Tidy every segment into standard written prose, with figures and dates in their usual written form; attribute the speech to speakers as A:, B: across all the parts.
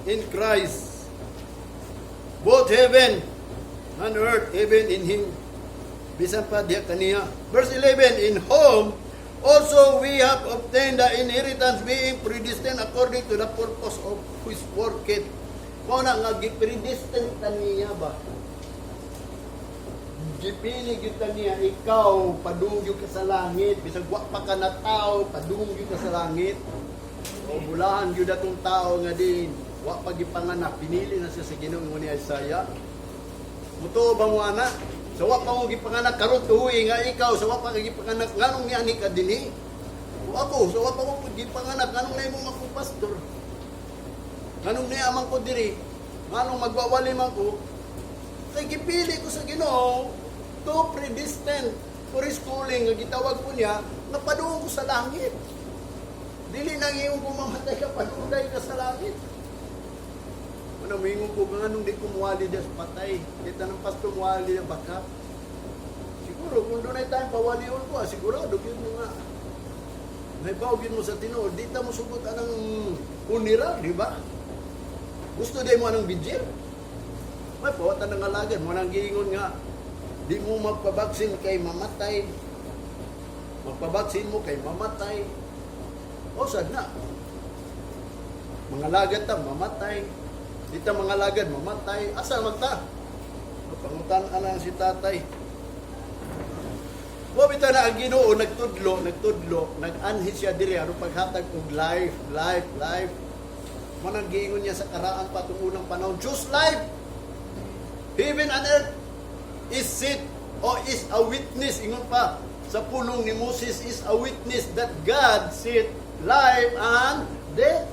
A: In Christ. Both heaven and earth, even in Him. Bisan pa diha kaniya. Verse 11, "In whom also we have obtained the inheritance, being predestined according to the purpose of His worketh." Mao na nga gi-predestined ta niya ba? Gipili gyud ta niya, ikaw padung gyud ka sa langit, bisag wa pa ka natawo, padung gyud ka sa langit. O bulahan gyud atong tao nga din wa pa gipanganak, pinili na siya sa Ginoo ni Isaiah. Mutuo ba mo ana? Sa wa pa mo gipanganak, karon tuohi nga ikaw sa wa pa ka gipanganak, nganong niani ka dinhi? O ako, sa wa pa ko gipanganak, nganong nahimo man ko pastor? Nganong niya man ko diri? Nganong magwawali man ko? Kay gipili ko sa Ginoo to predestined for His calling nga gitawag ko niya nga padung ko sa langit. Dili nang ingon kung mamatay ka, padung ka sa langit. Ano, moingon ko, nganong di ko muwali diya sa patay? Kita ng pastor muwali diya baka. Siguro, kung doon ay time, pawalion ko, sigurado, yun mo nga. May gyud mo sa tinuod, di ta mo sugot anang funeral, di ba? Gusto di mo anang vigil? May pawatan ng alagad, mo nang giingon nga, di mo magpabaksin kay mamatay. Magpabaksin mo kay mamatay. O sad na. Mga lagad ta, mamatay. Di ta mga lagad, mamatay. Asa magta? Pangutan lang si tatay. Mo bitaw na ang Ginoo nagtudlo, nagtudlo, nag-anhi siya diri aron paghatag og life, life, life. Mo nang giingon niya sa karaan pa itong unang panahon, "Choose life. Heaven and earth is sit or is a witness," ingon pa sa pulong ni Moses, "is a witness that God set life and death."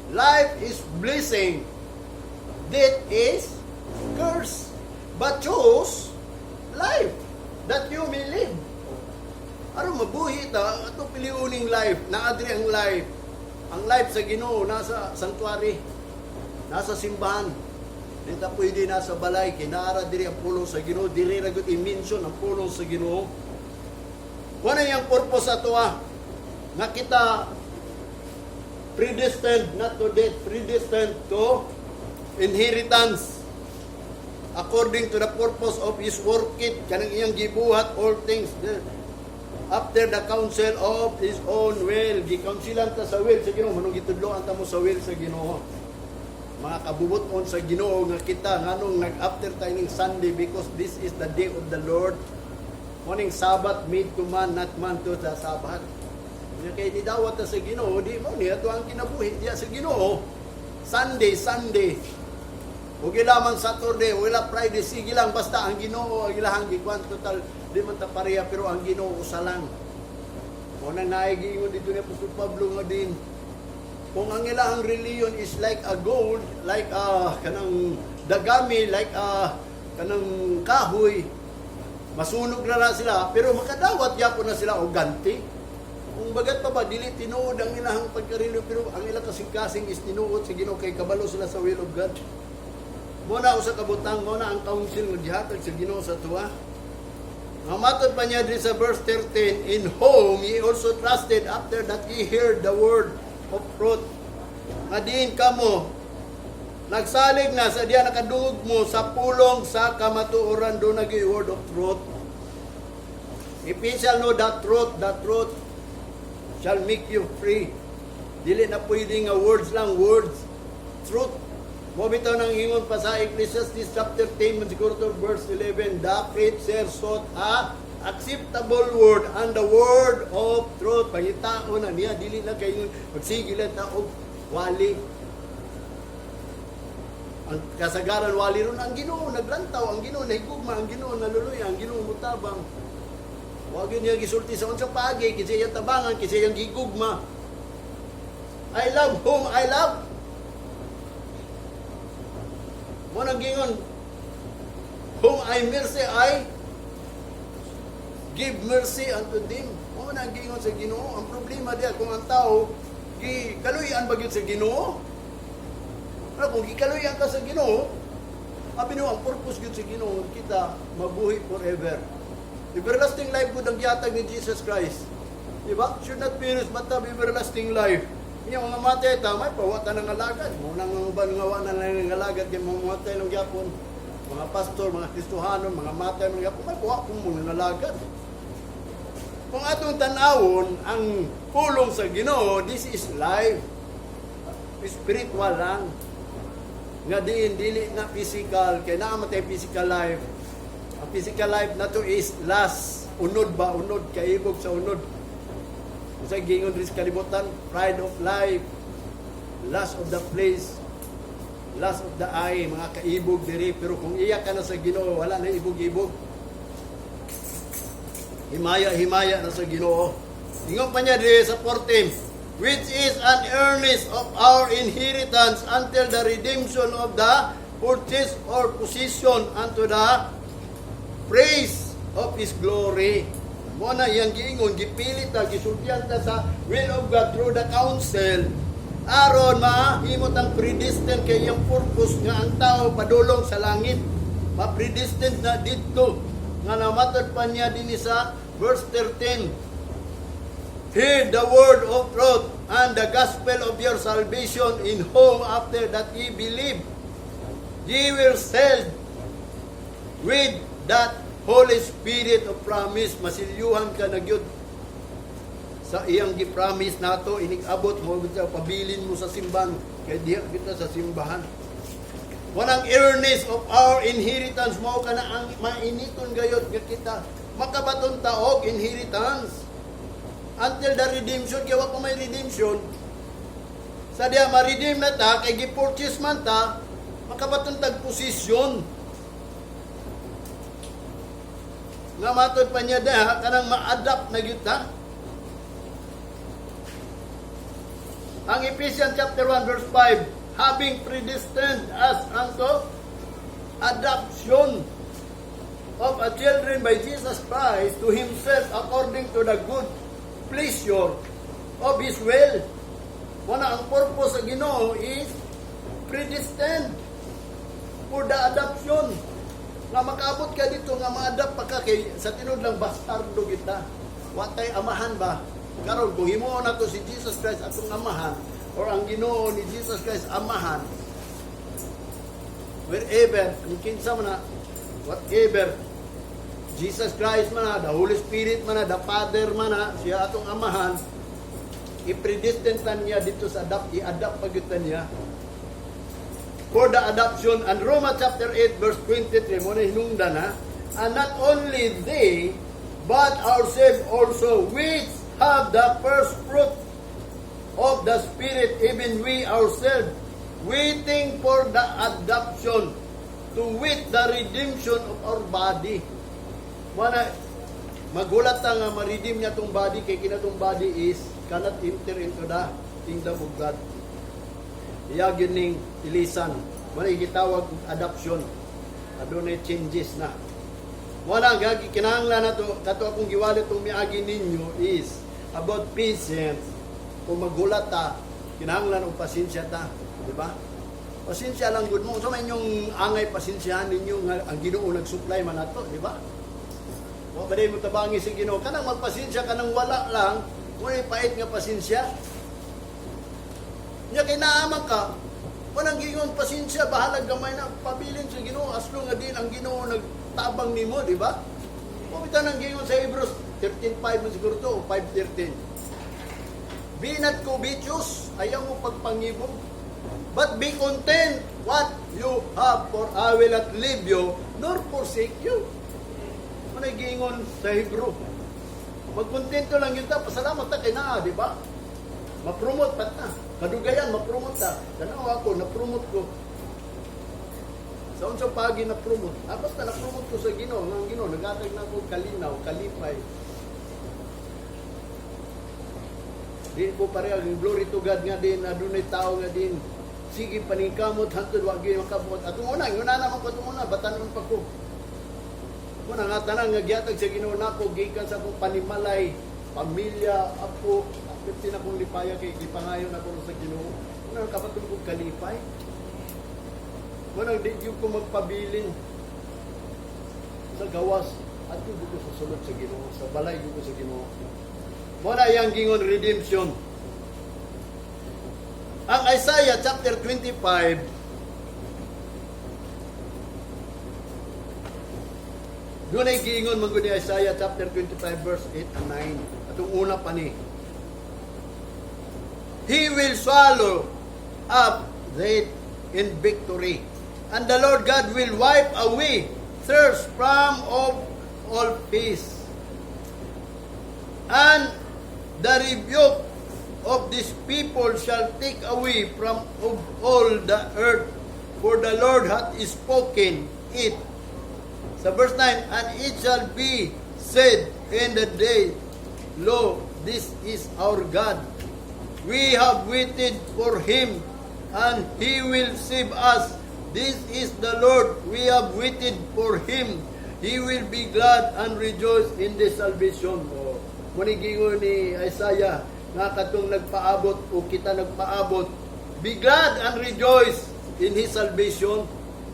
A: Life is blessing. Death is curse. "But choose life that you may live." Aron mabuhi ta, ato piliuning life, naa diri ang life. Ang life sa Ginoo nasa sanctuary, nasa simbahan. Di ta pwede nasa balay, kinara diri ang pulong sa Ginoo, diri ra gyud i-mention ang pulong sa Ginoo. Wala yang purpose ato ah, nga kita predestined not to death, predestined to inheritance according to the purpose of His worketh, kanang iyang gibuhat all things after the counsel of His own will. Gicounselan ta sa will sa Ginoo, manong gitudloan ta mo sa will sa Ginoo. Mga kabubut-on sa Ginoo nga kita, nganong nag-after tayo ning Sunday, because this is the day of the Lord. Morning Sabbath made to man, not man to the Sabbath. Nya kay nidawat ta sa Ginoo, di mo niya to ang kinabuhi diya sa Ginoo. Sunday, Sunday. Ug lamang Saturday, wala Friday, sige lang, basta ang Ginoo ang ilahang gikuan. Total di man ta pareha, pero ang Ginoo usa lang. Mo nang naay giingon dito ni Apostol Pablo nga din kung ang ilahang religion is like a gold, like a kanang dagami, like a kanang kahoy, masunog na na sila, pero makadawat yapon na sila og ganti. Kung bagat pa ba, dili tinuod ang ilahang pagkarilo, pero ang ilang kasing-kasing is tinuod sa Ginoo kay kabalo sila sa will of God. Mo na usa ka butang, mo na ang counsel nga gihatag sa Ginoo sa tuwa. Nga matod pa niya diri sa verse 13, "In whom ye also trusted after that ye heard the word of truth." Nga diin kamo nagsalig na sa diya nakadungog mo sa pulong sa kamatuoran, do nag word of truth. If ye shall know the truth shall make you free. Dili na pwede nga words lang, words. Truth. Mo bitaw nang ingon pa sa Ecclesiastes chapter 10, man siguro to verse 11, "The preacher sought a acceptable word and the word of truth." Pangitaon na niya, dili na kayo magsige lang ta og wali. Ang kasagaran wali ron ang Ginoo naglantaw, ang Ginoo nahigugma, ang Ginoo naluluya, ang Ginoo mutabang. Wa gyud niya gisulti sa unsang paagi, kinsa iyang tabangan, kinsa iyang gigugma. "I love whom I love." Mo nang gingon, "Whom I mercy, I give mercy unto them." Mo nang gingon sa Ginoo. Ang problema diya kung ang tao gikaluy-an ba gyud sa Ginoo? Ano, kung gikaluy-an ka sa Ginoo, abi no, ang purpose gyud sa Ginoo kita mabuhi forever. Everlasting life gud ang gihatag ni Jesus Christ. Di ba? "Should not perish but have everlasting life." Iya mga matay ta may pawata ng alagad. Mo nang ang uban nga wa na lang ng alagad kay mga matay ng gyapon. Mga pastor, mga Kristohanon, mga matay ng gyapon may puwa kung mga alagad. Kung atong tan-awon ang pulong sa Ginoo, this is life. Spiritual lang. Nga diin dili na physical kay naa man tay physical life. Ang physical life nato is last unod ba, unod, kaibog sa unod. Sa gingon diri sa kalibutan, pride of life, lust of the flesh, lust of the eye, mga kaibog diri. Pero kung iya ka na sa Ginoo, wala na ibog-ibog. Himaya, himaya na sa Ginoo. Ingon pa niya diri sa 14, which is an earnest of our inheritance until the redemption of the purchase or possession unto the praise of His glory. Mo na iyang giingon, gipilit ta, gisultian ta sa will of God through the council aron mahimot ang predestined kay iyang purpose nga ang tao padulong sa langit. Ma-predestined na didto nga namatod pa niya dinhi sa verse 13. "Hear the word of truth and the gospel of your salvation, in whom after that ye believe, ye were sealed with that Holy Spirit of promise." Masilyuhan ka na gyud sa iyang gi-promise nato inig-abot mo sa pabilin mo sa simbahan kay diha kita sa simbahan. Walang earnest of our inheritance, mao kana ang mainiton gayod nga kita makabaton ta og inheritance until the redemption, kay wa pa may redemption. Sa diha ma-redeem na ta kay gi-purchase man ta, makabaton tag posisyon nga matod pa niya diha kanang ma-adapt na gyud ta. Ang Ephesians chapter 1 verse 5, "Having predestined us unto adoption of a children by Jesus Christ to Himself according to the good pleasure of His will." Wala ang purpose sa Ginoo is predestined for the adoption. Nga makaabot ka dito nga ma-adapt pa ka kay sa tinuod lang bastardo kita. Wa tay amahan ba? Karon kung himuon nato si Jesus Christ atong amahan or ang Ginoo ni Jesus Christ amahan, wherever kung kinsa man na, whatever, Jesus Christ man na, the Holy Spirit man na, the Father man na, siya atong amahan, i-predestined ta niya dito sa adapt, i-adapt pa gyud ta niya for the adoption. And Roma chapter 8 verse 23, mo na hinungdan ha, "And not only they, but ourselves also, which have the first fruit of the Spirit, even we ourselves, waiting for the adoption, to wit, the redemption of our body." Mana magulat ta nga ma-redeem niya tong body kay kina tong body is cannot enter into the kingdom of God. Iya gyud ning ilisan. Wala gitawag og adoption. Adunay changes na. Wala gagi kinahanglan na to kato akong giwalit tong miagi ninyo is about patience. Kung maghulat ta, kinahanglan og pasensya ta, di ba? Pasensya lang gud mo. So may inyong angay pasensyahan ninyo nga ang Ginoo nag-supply man nato, di ba? Wa ba day mo tabangi sa Ginoo? Kanang magpasensya kanang wala lang, mo pait nga pasensya. Nya kay naaman ka, walang gingon pasensya, bahalag gamay na pabilin sa Ginoo, as long nga din ang Ginoo nagtabang nimo, di ba? Wa bitaw nang gingon sa Hebrews 13:5 man siguro to o 5:13. "Be not covetous," ayaw mo pagpangibog. "But be content what you have, for I will not leave you nor forsake you." Ano gingon sa Hebrew? Magkontento lang yun ta, pasalamat ta kay naa, di ba? Ma-promote pat na. Kadugayan, ma-promote ta. Tanaw ako, na-promote ko. Sa unsa pagi na-promote? Ah, basta na-promote ko sa Ginoo, nga ang Ginoo nagatag na ako kalinaw, kalipay. Di ko pareha, glory to God nga din, adunay tao nga din. Sige, paningkamot, hantod, wag gyud makabot. Atong una, una naman ko atong una, batanon pa ko. Muna nga tanan nga gihatag sa Ginoo nako gikan sa akong panimalay, pamilya, apo, apit na akong lipaya kay gipangayon ako sa Ginoo. Muna kabaton kong kalipay. Muna di gyud ko magpabilin sa gawas at ko sa sulod sa Ginoo, sa balay gyud ko sa Ginoo. Muna yang gingon redemption. Ang Isaiah chapter 25, doon ay giingon man gud ni Isaiah chapter 25 verse 8 and 9. Atong una pa ni. He will swallow up death in victory. And the Lord God will wipe away tears from of all face. And the rebuke of this people shall take away from of all the earth, for the Lord hath spoken it. Sa verse 9, "And it shall be said in the day, Lo, this is our God. We have waited for Him, and He will save us. This is the Lord. We have waited for Him. He will be glad and rejoice in this salvation." Oh. Mao ni giingon ni Isaiah nga katong nagpaabot o kita nagpaabot, be glad and rejoice in His salvation.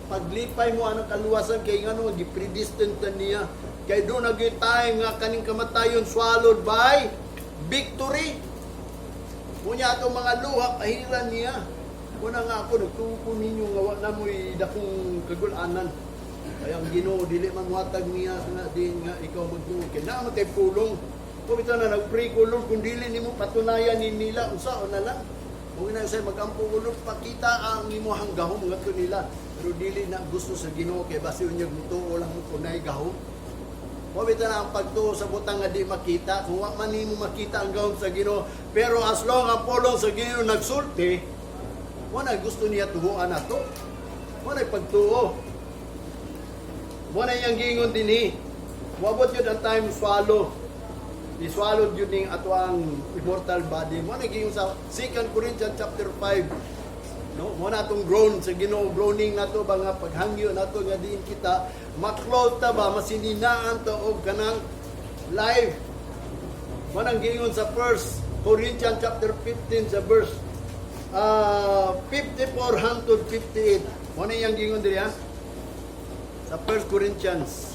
A: Paglipay mo anang kaluwasan kay ngano, gipredestined ta niya. Kay doon na gyud time nga kaning kamatayon swallowed by victory. Unya atong mga luha kahiran niya. Una nga ako nagtuo ko ninyo nga wa na mo'y dakong kagulanan. Kaya ang Ginoo dili man muhatag niya nga din nga ikaw magtuo kay naa man kay pulong. Kung ito na nagpray ko, "Lord, kung dili nimo patunayan ni nila unsa na lang." Kung ina say magampo ko, "Lord, pakita ang imong gahom ngadto nila." Pero dili na gusto sa Ginoo kay basi unyag mutuo lang mo kunay gahom. Mao bitaw na ang pagtuo sa butang nga di makita. Kung wa man nimo makita ang gahom sa Ginoo, pero as long ang pulong sa Ginoo nagsulti, mo na gusto niya tuhuan nato. Mo na pagtuo. Mo na iyang giingon dinhi. Moabot yun ang time swallow. I-swallowed yun ning ato ang immortal body. Mo na giingon sa 2 Corinthians chapter 5. No, mo na atong groan sa Ginoo, groaning nato ba nga paghangyo nato nga diin kita ma-clothe ta ba, masininaan ta og kanang life. Mo nang giingon sa 1 Corinthians chapter 15 sa verse 54 hangtod 58. Mo na iyang giingon diri ha. Sa 1 Corinthians.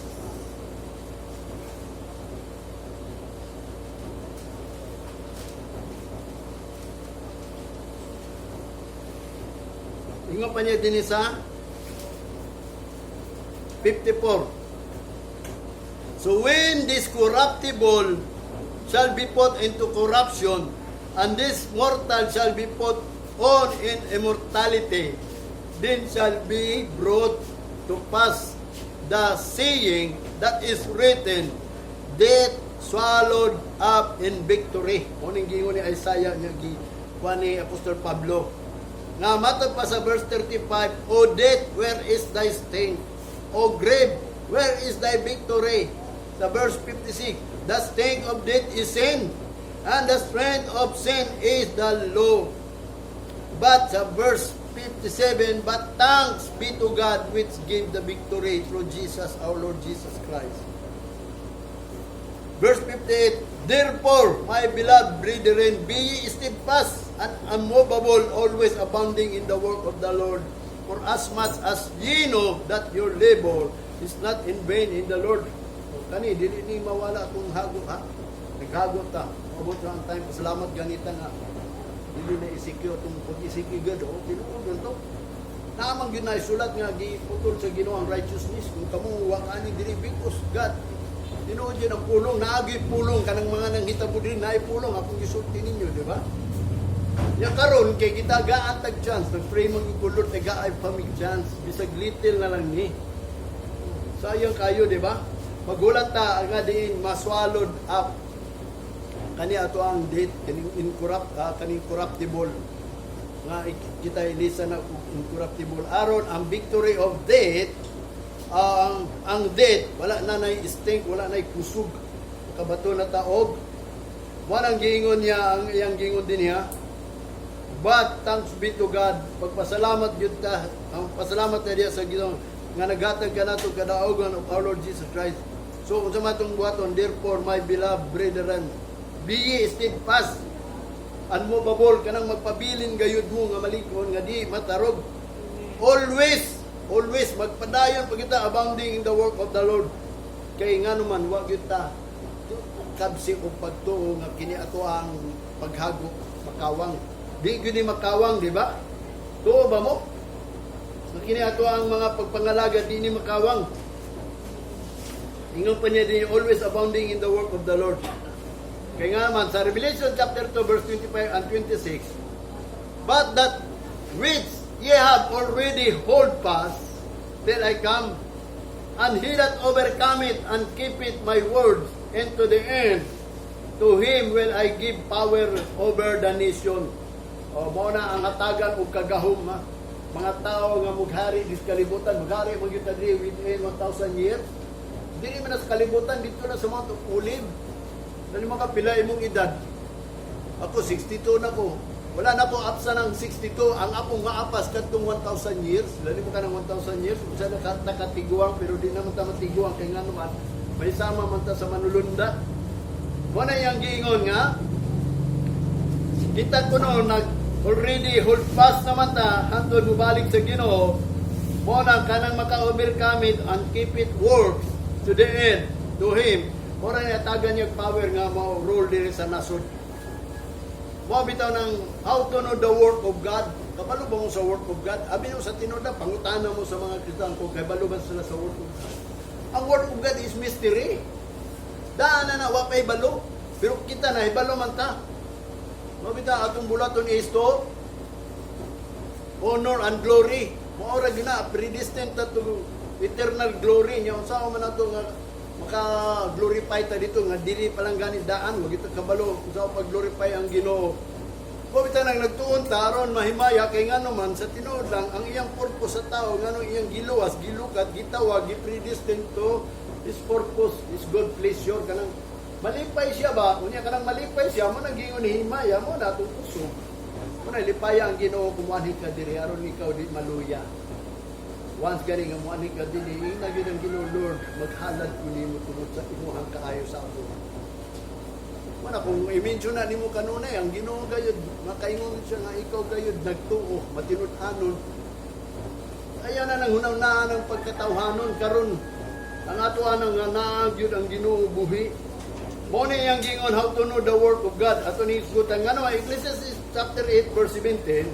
A: Ingon pa niya din sa 54. "So when this corruptible shall be put into corruption, and this mortal shall be put on in immortality, then shall be brought to pass the saying that is written, 'Death swallowed up in victory.'" Mao ning giingon ni Isaiah nga gi kuan ni Apostol Pablo. Nga matod pa sa verse 35, "O death, where is thy sting? O grave, where is thy victory?" Sa verse 56, "The sting of death is sin, and the strength of sin is the law." But sa verse 57, "But thanks be to God which gave the victory through Jesus, our Lord Jesus Christ." Verse 58, "Therefore, my beloved brethren, be ye steadfast and unmovable, always abounding in the work of the Lord, for as much as ye know that your labor is not in vain in the Lord." O, kani, dili ni mawala atong hago ha. Naghago ta. Abot na ang time. Salamat ganita nga. Dili na isikyo itong pag-isikyo gad. O, tinuod man to. Naamang yun na isulat nga giputol sa Ginoo ang righteousness. Kung kamo wa ani dili because God. Tinuod yun ang pulong, naagi pulong kanang mga nanghitabo din, naay pulong akong gisulti ninyo, di ba? Ya karon kay kita gaan tag chance, nagpray man gyud ko, "Lord, tagaan pa mig chance, bisag little na lang ni." Sayang kayo, di ba? Magulat ta nga diin maswallowed up kani ato ang death kaning incorrupt, kaning corruptible nga kita ilisa na og incorruptible aron ang victory of death, ang death wala na nay stink, wala nay kusog, makabato na taog. Wa nang giingon niya, ang iyang giingon din niya, "But thanks be to God." Pagpasalamat gyud ta, ang pasalamat ta diya sa Ginoo nga naghatag kanato kadaugan of our Lord Jesus Christ. So unsa man atong buhaton? "Therefore, my beloved brethren, be ye steadfast, unmovable," kanang magpabilin gayud mo nga malikon nga di matarog. Always, always magpadayon pag kita abounding in the work of the Lord. Kay ngano man wa gyud ta kabsi og pagtuo nga kini ato ang paghago makawang. Di gyud ni makawang, di ba? Tuo ba mo? Nga kini ato ang mga pagpangalaga, di ni makawang. Ingon pa niya din, always abounding in the work of the Lord. Kaya nga man, sa Revelation chapter 2, verse 25 and 26, "But that which ye have already hold fast till I come, and he that overcometh and keepeth my words unto the end, to him will I give power over the nation." O, mao na ang hatagan og kagahom, ha. Mga tao nga mughari dis kalibutan, mughari man gyud ta diri within 1,000 years. Dili man na sa kalibutan, dito na sa Mount of Olive. Dali mo ka pila imong edad. Ako, 62 na ko. Wala na ko apsa ng 62. Ang akong maapas kadtong 1,000 years. Dali mo ka ng 1,000 years. Usa na ka nakatiguang, pero di naman ta matiguang kay nga naman may sama man ta sa manulunda. Mao na iyang giingon nga kita kuno nag already hold fast naman ta hantod mobalik sa Ginoo. Mo na kanang maka-overcome it and keep it works to the end, to him mo na hatagan niya power nga mo rule diri sa nasod. Mo bitaw ng how to know the work of God. Kabalo ba mo sa work of God? Abi mo sa tinuod, pangutana mo sa mga Kristiyan kung kabalo ba sila sa work of God. Ang work of God is mystery. Daan na na wa pay balo, pero kita na hibalo man ta. Mo bitaw atong bulaton is to honor and glory. Mao ra gyud na predestined ta to eternal glory nya. Unsa man ato nga maka-glorify ta dito nga dili pa lang gani daan, wa kita kabalo unsa pag-glorify ang Ginoo? Mo bitaw nang nagtuon ta aron mahimaya, kay ngano man sa tinuod lang ang iyang purpose sa tao, ngano iyang giluwas, gilukat, gitawag, gi-predestined to his purpose, his good pleasure, kanang malipay siya ba. Unya kanang malipay siya mo nang giingon ni himaya mo na atong kusog mo na lipaya ang Ginoo kung muanhi ka diri aron ikaw di maluya. Once gani nga muanhi ka dinhi, ingna gyud ang Ginoo, "Lord, maghalad ko nimo tungod sa imuhang kaayo sa ako." Wala kung i-mention na nimo kanunay ang Ginoo gayud, makaingon siya nga ikaw gayud nagtuo matinud-anon. Ayaw na nang hunaw-naan ang pagkatawhanon karon. Ang ato anang nga naa gyud ang Ginoo buhi. Mo ni iyang gingon, how to know the work of God. Ato ni hisgutan ngano Ecclesiastes chapter 8 verse 17.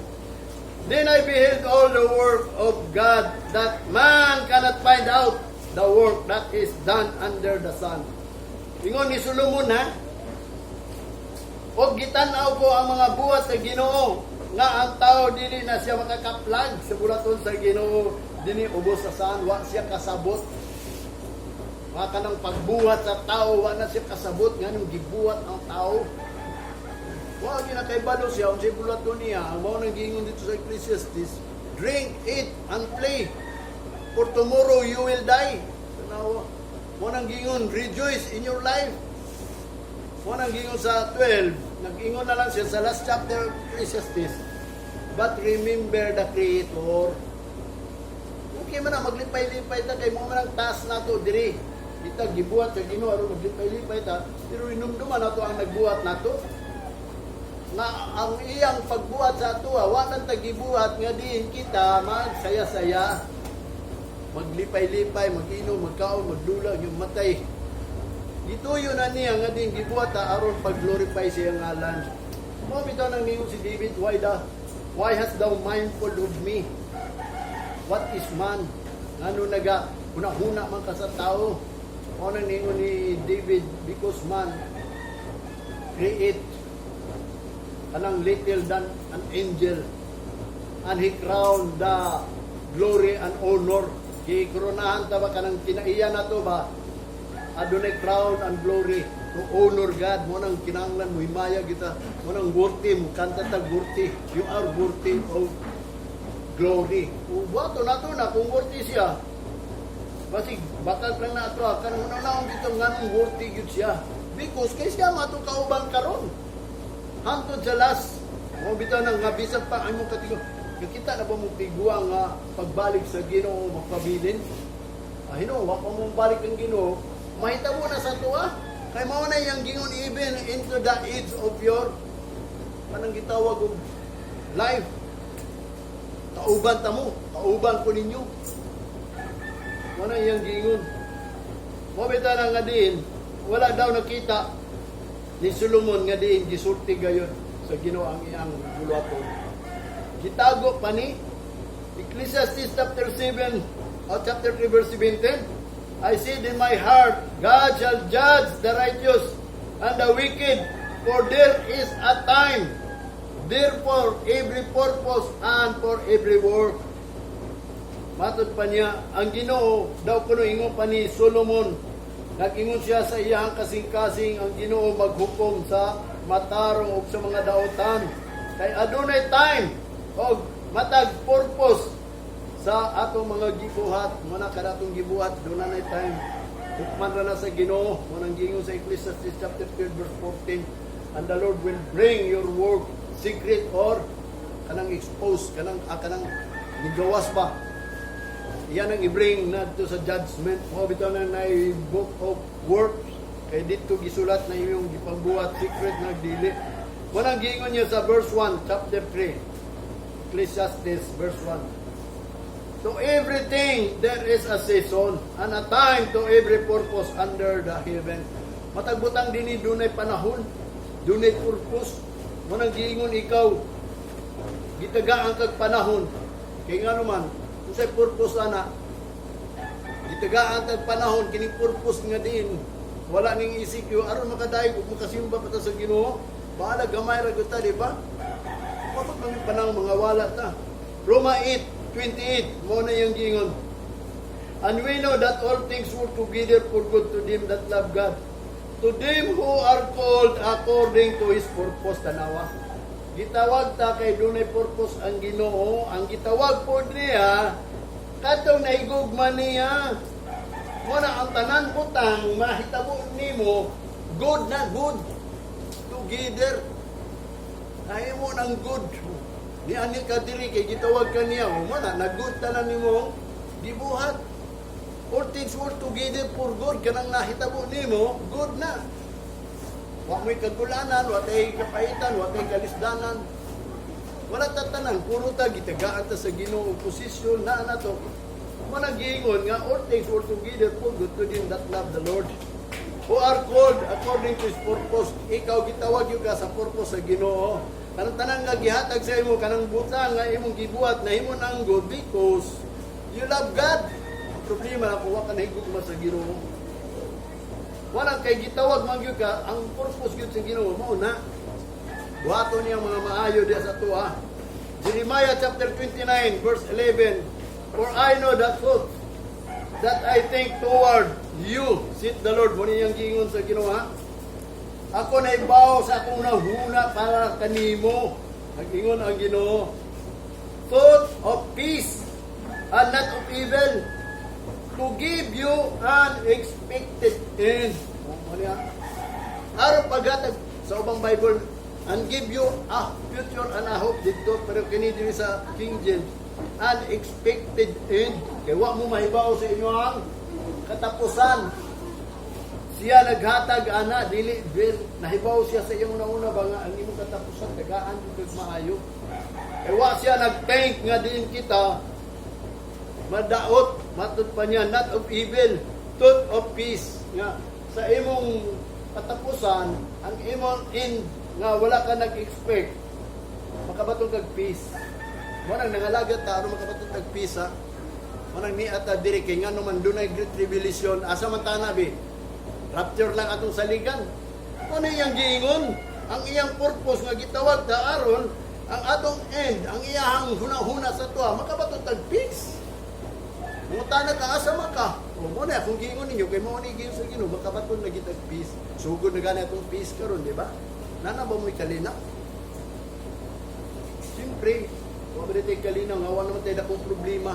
A: "Then I beheld all the work of God, that man cannot find out the work that is done under the sun." Ingon ni Solomon, ha. "Og gitan-aw ko ang mga buhat sa Ginoo nga ang tao dili na siya makakaplag sa bulaton sa Ginoo dinhi ubos sa sun, wa siya kasabot." Mga kanang pagbuhat sa tao, wa na siya kasabot nganong gibuhat ang tao. Wa ginakaibalo siya unsay bulaton niya. Ang mao nang giingon dito sa Ecclesiastes, "Drink, eat, and play, for tomorrow you will die." Tanawa. Mao nang giingon, "Rejoice in your life." Mao nang giingon sa 12, nag-ingon na lang siya sa last chapter of Ecclesiastes, "But remember the Creator." Okay man na maglipay-lipay ta kay mo man ang task nato diri. Kita gibuhat sa Ginoo aron maglipay-lipay ta, pero inumduman nato ang nagbuhat nato. Nga ang iyang pagbuhat sa ato, wa nang tagibuhat nga diin kita magsaya-saya, maglipay-lipay, mag-inom, magkaon, magdula, yung matay. Gituyo na niya nga din gibuhat ta aron pag-glorify sa iyang ngalan. Mo bitaw nang ningon si David, Why hast thou mindful of me? What is man? Ngano naga huna-huna man ka sa tao?" Mo nang ningon ni David, because man create kanang little than an angel and he crowned the glory and honor. Gikoronahan ta ba kanang kinaiya nato ba, adunay crown and glory to honor God. Mo nang kinahanglan mo himaya kita, mo nang worthy mo kanta ta, worthy, you are worthy of glory. Kung buhato nato na kung worthy siya, basig bakal lang na ato kanang una-unahon dito nganong worthy gyud siya, because kay siya mato kauban karon hantod sa last. Mo bitaw nang nga bisan pa ang imong katigo, nakita na ba mong tigwa nga pagbalik sa Ginoo magpabilin? Ah, Hinoo, wa pa mong balik ang Ginoo, mahitabo na sa tuwa. Kay mao na iyang gingon, even into the age of your kanang gitawag og life. Kauban ta mo, kauban ko ninyo. Mao na iyang gingon. Mo bitaw na nga diin, wala daw nakita ni Solomon nga diin gisulti gayon sa Sa Ginoo ang iyang buluhaton. Gitago pa ni Ecclesiastes chapter 7 o chapter 3 verse 17. "I said in my heart, God shall judge the righteous and the wicked, for there is a time therefore every purpose and for every work." Matod pa niya, ang Ginoo daw kuno, ingon pa ni Solomon, nag-ingon siya sa iyang kasing-kasing, ang Ginoo maghukom sa matarong ug sa mga daotan. Kay adunay time og matag purpose sa atong mga gibuhat, mao na kada atong gibuhat dunay time. Hukman ra na sa Ginoo, mao nang giingon sa Ecclesiastes chapter 12 verse 14, "And the Lord will bring your work secret," or kanang expose, kanang gigawas ba. Iyan ang i-bring na to sa judgment. Mao bitaw na nay book of works. Kay dito gisulat na iyong gipangbuhat secret na dili. Mao nang giingon niya sa verse 1, chapter 3. Ecclesiastes verse 1. "To everything there is a season and a time to every purpose under the heaven." Matag butang dinhi dunay panahon, dunay purpose. Mao nang giingon ikaw, gitagaan kag panahon. Kay nga naman, unsay purpose ana? Gitagaan kag panahon kining purpose nga din wala ning ECQ aron makadayeg ug makasimba pa ta sa Ginoo. Bahala gamay ra gyud ta, di ba? Wa man panahon mga wala ta. Roma 8:28 mo na yung giingon. "And we know that all things work together for good to them that love God, to them who are called according to His purpose." Tanawa. Gitawag ta kay dunay purpose ang Ginoo. Ang gitawag po niya katong nahigugma niya. Mo na ang tanan butang mahitabo nimo good na good together. Nahimo ng good. Ni ani ka diri kay gitawag ka niya. O mo na nag-good tanan nimo gibuhat. All things work together for good, kanang nahitabo nimo good na. Wa mo'y kagulanan, wa tay kapaitan, wa tay kalisdanan. Wala ta tanan, puro ta gitagaan ta sa Ginoo posisyon na nato. Mo nang giingon nga all things work together for good to them that love the Lord, who are called according to His purpose. Ikaw gitawag gyud ka sa purpose sa Ginoo. Kanang tanan nga gihatag sa imo, kanang butang nga imong gibuhat, nahimo nang good because you love God. Ang problema na kung wa ka nahigugma sa Ginoo. Wala kay gitawag man gyud ka, ang purpose gyud sa Ginoo mao na. Buhaton niya mga maayo diya sa tuwa. Jeremiah chapter 29 verse 11. "For I know that thought that I think toward you, saith the Lord." Mo niyang giingon sa Ginoo, ha? "Ako nahibaw sa akong huna para kanimo." Nag-ingon ang Ginoo. "Thought of peace and not of evil, to give you an expected end." O, mo niya. Aron paghatag sa ubang Bible, "and give you a future and a hope" dito, pero kini diri sa King James, "unexpected end," kay wa mo mahibaw sa inyo ang katapusan. Siya naghatag ana, dili bil nahibaw siya sa iyang una-una ba nga ang imong katapusan tagaan jud maayo. Kay wa siya nag-think nga diin kita madaot. Matud pa niya, "not of evil, thought of peace," nga sa imong katapusan, ang imong end nga wala ka nag-expect, makabaton kag peace. Mo nang nangalagat ta aron makabaton kag peace, ha. Mo nang niya ta diri kay ngano man dunay great tribulation, asa man ta na bi? Rapture lang atong saligan. Mo na iyang giingon, ang iyang purpose nga gitawag ta aron ang atong end, ang iyang huna-huna sa tuwa, makabaton tag peace. Mangutana ka, asa man ka? O mo na, kung giingon ninyo, kay mo ni giingon sa Ginoo, makabaton na gitag peace. Sugod na gani atong peace karon, di ba? Nana ba mo'y kalina? Siyempre, wa ba tayo kalinaw, nga wala naman tayo dakong problema.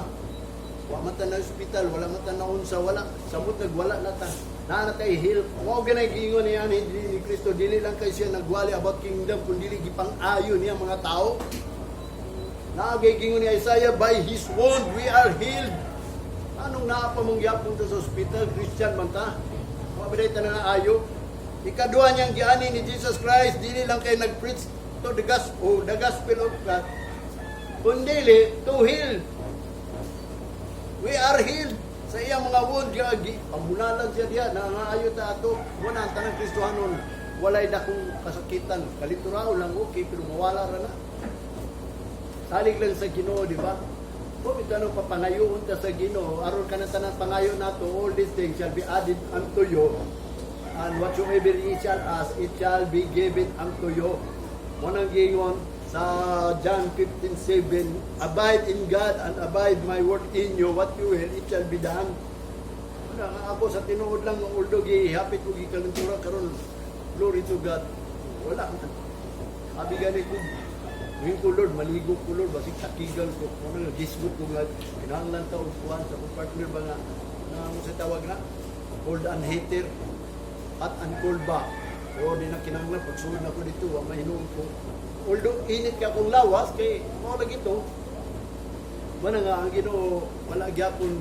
A: Wa man ta na ospital, wala man ta na unsa, wala, samot nagwala na ta. Naa na tayo health. Wa ganay giingon niya ni Kristo, dili lang kay siya nagwali about kingdom, kun dili gipang-ayo niya mga tao. Naagay giingon ni Isaiah, "By His wound we are healed." Anong naa pa mong yapon ta sa ospital, Christian man ta? Wa ba ta nga ayo? Ikaduha niyang giani ni Jesus Christ, dili lang kay nag-preach to the gospel, the gospel of God, kundili to heal. We are healed sa iyang mga wound, gi pabunalan siya diya, nangaayo ta ato. Mo na ang tanang Kristohanon. Walay dakong kasakitan. Kaliturao lang, okay, pero mawala ra na. Salig lang sa Ginoo, di ba? Kung ito ano papangayoon ta sa Ginoo, aron ka na tanan pangayo nato, all these things shall be added unto you. And whatsoever ye shall ask, it shall be given unto you. Mao nang giingon sa John 15:7, "Abide in God and abide my word in you, what you will, it shall be done." Wala nga ako sa tinuod lang ng although gihapit ko gikalentura karon, glory to God. Wala man. Abi gani ko, Ngayon ko, Lord, maligo ko, Lord, basig takigan ko. Ano nga, gisgot ko nga, kinahanglan ta og kuan sa akong partner ba nga, na mo sa tawag na, cold and heater, hot and cold ba. O di na kinahanglan, pagsulod na ko dito, wa mahinuon ko. Although init ka akong lawas, kay mao lagi to. Mana nga ang Ginoo wala gyapon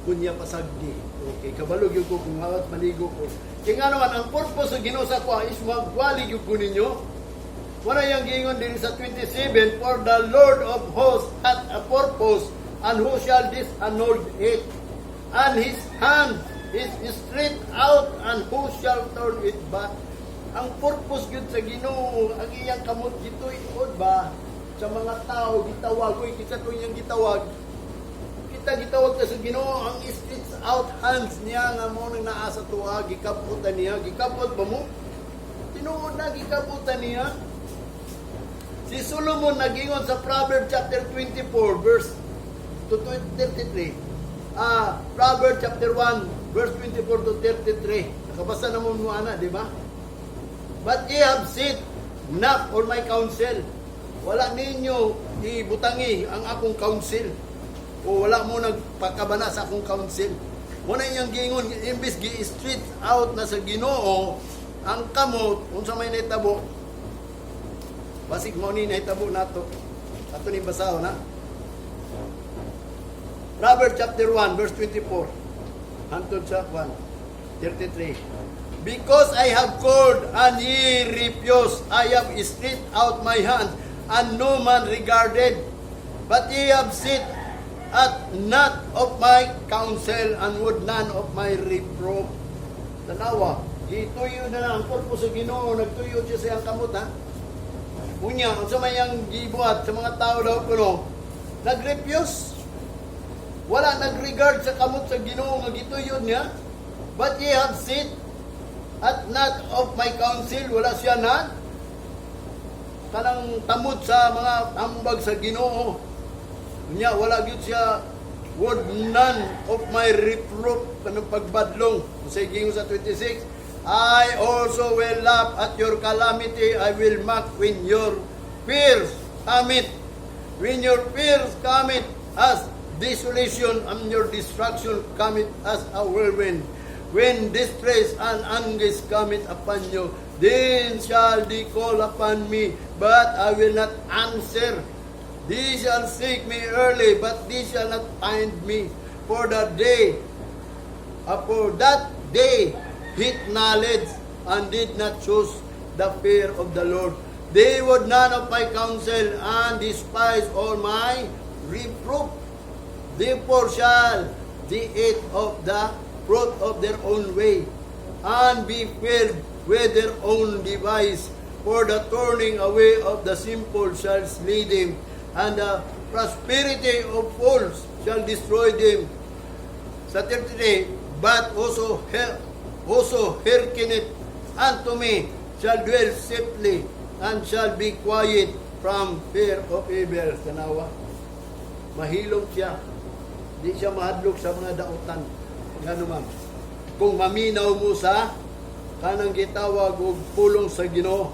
A: kunya pasagdi. Okay, kabalo gyud ko kung hawat maligo ko. Kay nga naman ang purpose sa Ginoo sa ako is magwali gyud ko ninyo. Wala yung giingon din sa 27, "For the Lord of hosts hath a purpose, and who shall disannul it? And his hand is stretched out, and who shall turn it back?" Ang purpose gyud sa Ginoo, ang iyang kamot gituy-od ba sa mga tao gitawag, uy, kita to iyang gitawag. Kita gitawag ta sa Ginoo, ang stretch out hands niya nga mo nang naa sa tuwa, gikabutan niya, gikabot ba mo? Tinuod na gikabutan niya. Si Solomon nagingon sa Proverbs chapter 24 verse to 33. Proverbs chapter 1 verse 24 to 33. Nakabasa na mo mo ana, di ba? "But ye have set not all my counsel." Wala ninyo ibutangi ang akong counsel. O wala mo nagpakabana sa akong counsel. Muna iyang giingon, imbis gi-stretch out na sa Ginoo ang kamot, unsa may nahitabo, basig mo ni nahitabo nato. Ato ni basahon na. Proverbs chapter 1 verse 24 hantod sa 1 33. "Because I have called and ye refused, I have stretched out my hand and no man regarded. But ye have set at naught of my counsel and would none of my reproof." Tanawa, gituyo na lang ang purpose sa Ginoo, nagtuyo siya sa iyang kamot, ha. Unya, unsa may ang gibuhat sa mga tao daw kuno, nag-refuse. Wala nag-regard sa kamot sa Ginoo nga gituyod niya. "But ye have set at naught of my counsel," wala siya na kanang tamod sa mga ambag sa Ginoo. Unya, wala gyud siya would none of my reproof, kanang pagbadlong. Sa gingon sa 26, "I also will laugh at your calamity, I will mock when your fears cometh. When your fears cometh as desolation and your destruction cometh as a whirlwind. When distress and anguish cometh upon you, then shall they call upon me, but I will not answer. They shall seek me early, but they shall not find me. For that they hate knowledge and did not choose the fear of the Lord. They would none of my counsel and despise all my reproof. Therefore shall they eat of the fruit of their own way and be filled with their own device. For the turning away of the simple shall slay them, and the prosperity of fools shall destroy them." Sa 33, "But whoso hearkeneth unto me shall dwell safely and shall be quiet from fear of evil." Tanawa. Mahilom siya. Di siya mahadlok sa mga dautan. Ngano, ma'am? Kung maminaw mo sa kanang gitawag og pulong sa Ginoo,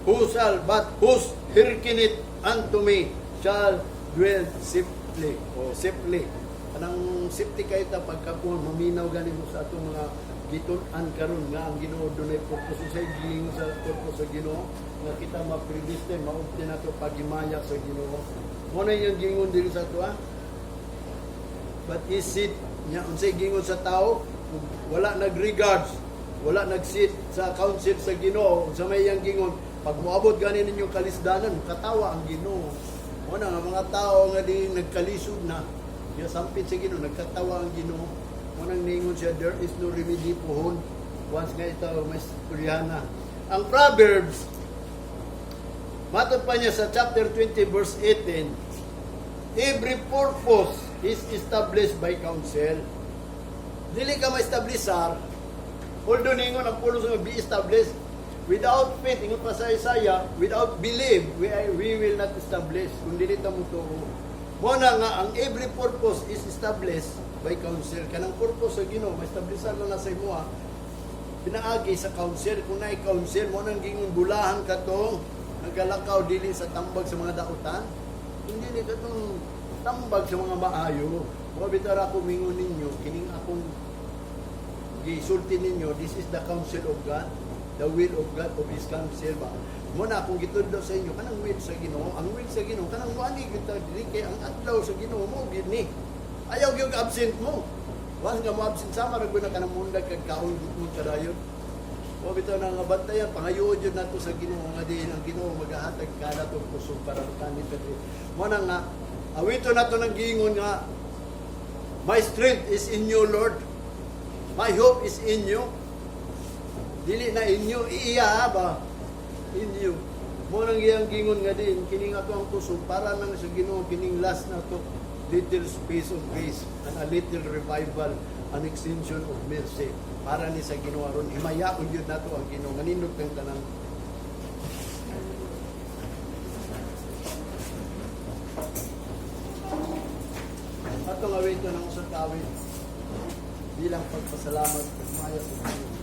A: who shall but whose hearkeneth unto me shall dwell safely. O safely. Kanang safety kay ta pagka kung maminaw gani mo sa atong mga gitun-an karon nga ang Ginoo dunay purpose sa giingon sa purpose sa Ginoo nga kita ma-predestine, maobtain nato paghimaya sa Ginoo. Mo na iyang giingon diri sa ato. But is it nya unsay giingon sa tao wala nag-regards, wala nag-sit sa counsel sa Ginoo, unsa may iyang giingon? Pag moabot gani ninyong kalisdanan, katawa ang Ginoo. Mo na nga mga tao nga di nagkalisod na ya sampit sa Ginoo, nagkatawa ang Ginoo. Mo nang ningon siya, there is no remedy pohon once nga ito may na. Ang Proverbs, matod pa niya sa chapter 20 verse 18, every purpose is established by counsel. Dili ka ma-establisar, although ningon ang pulos nga be established, without faith, ingon pa sa Isaiah, without belief, we will not establish, kung dili ta mo tuo. Mo na nga, ang every purpose is established by counsel. Kanang purpose sa Ginoo, ma-establisar lang na sa imuha, pinaagi sa counsel. Kung naay counsel mo, nang gingon bulahan katong nagalakaw dili sa tambag sa mga dautan, hindi ni katong tambag sa mga maayo. Mo bitaw ra ako mingon ninyo, kining akong gisulti ninyo, this is the counsel of God, the will of God, of His counsel ba. Mo na akong gitudlo sa inyo kanang will sa Ginoo, ang will sa Ginoo kanang wani kita dili, kay ang adlaw sa Ginoo mo gid ni. Ayaw gyud absent mo. Once nga mo absent, sama ra gyud na kanang mundag kag kaon mo kadayon. Mo bitaw na nga bantayan, pangayoon jud nato sa Ginoo nga diin ang Ginoo magahatag kada og kusog para kanit diri. Mo na nga awito nato ng giingon nga, "My strength is in you, Lord. My hope is in you." Dili na inyo, iya ba? In you. Mo nang iyang gingon nga din, kining ato ang kusog para nang sa Ginoo, kining last na to, little space of grace and a little revival, an extension of mercy. Para ni sa Ginoo aron himayaon yun nato ang Ginoo. Manindog kang tanan. Atong awito ng usa ka awit bilang pagpasalamat ug maya sa Ginoo.